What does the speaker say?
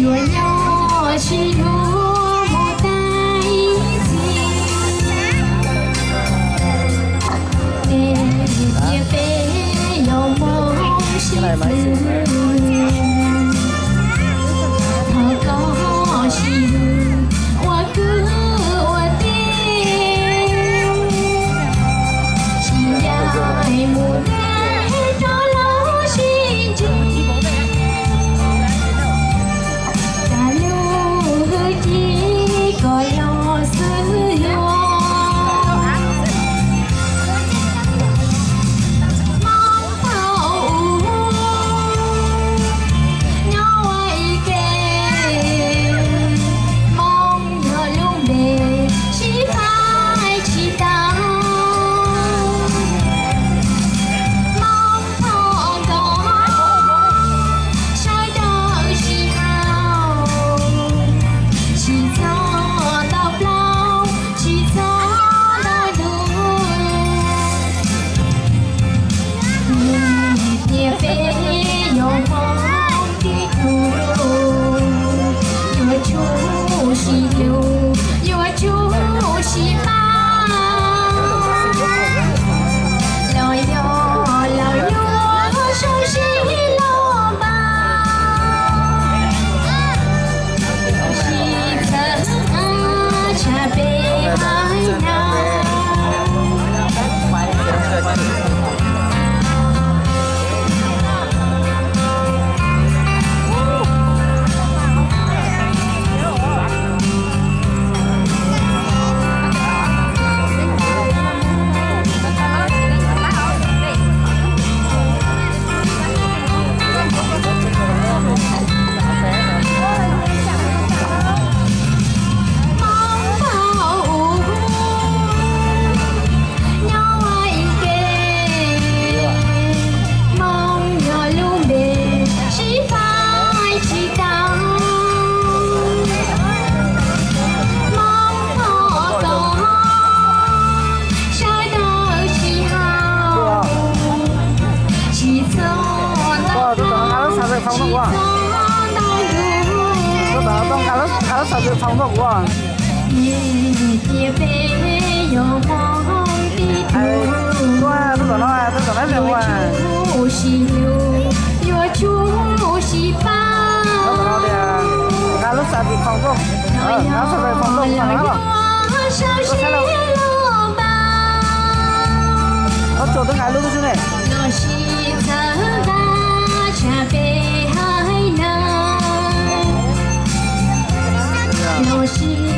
Ua nyob sib hlub mus tag ib txhis, es tias peb yuav mus sib txwv, thov koj sib hlub ua kwv ua tij, sib ncaim mus teb rov los sib ntsib. Tag lub hwj chim kom los xwb yuav Hmoob thaum ub nyob ua ib ke, Hmoob yog lub npe sib faib tsis tau. Hmoob thaum ntawd sawv daws sib haum, tsis txhob ntau plaub, tsis txhob ntau lus. Tias peb yuav Hmoob tib tug, yuav tsum sib hlub, yuav tsum sib pab, los yog laus yuav zoo sib los npaj, sib txhawb tshaj peb haiv neeg. Hmoob thaum ub nyob ua ib ke, Hmoob yog lub npe sib faib tsis tau. Hmoob thov koj sawv daws sib haum, tsis txhob ntau plaub, tsis txhob ntau lus. Tias peb yuav Hmoob tib tug, yuav tsum sib hlub, yuav tsum sib pab, los yog laus yuav zoo sib los npaj, los sib txhawb nqa tshaj peb haiv neeg, los sib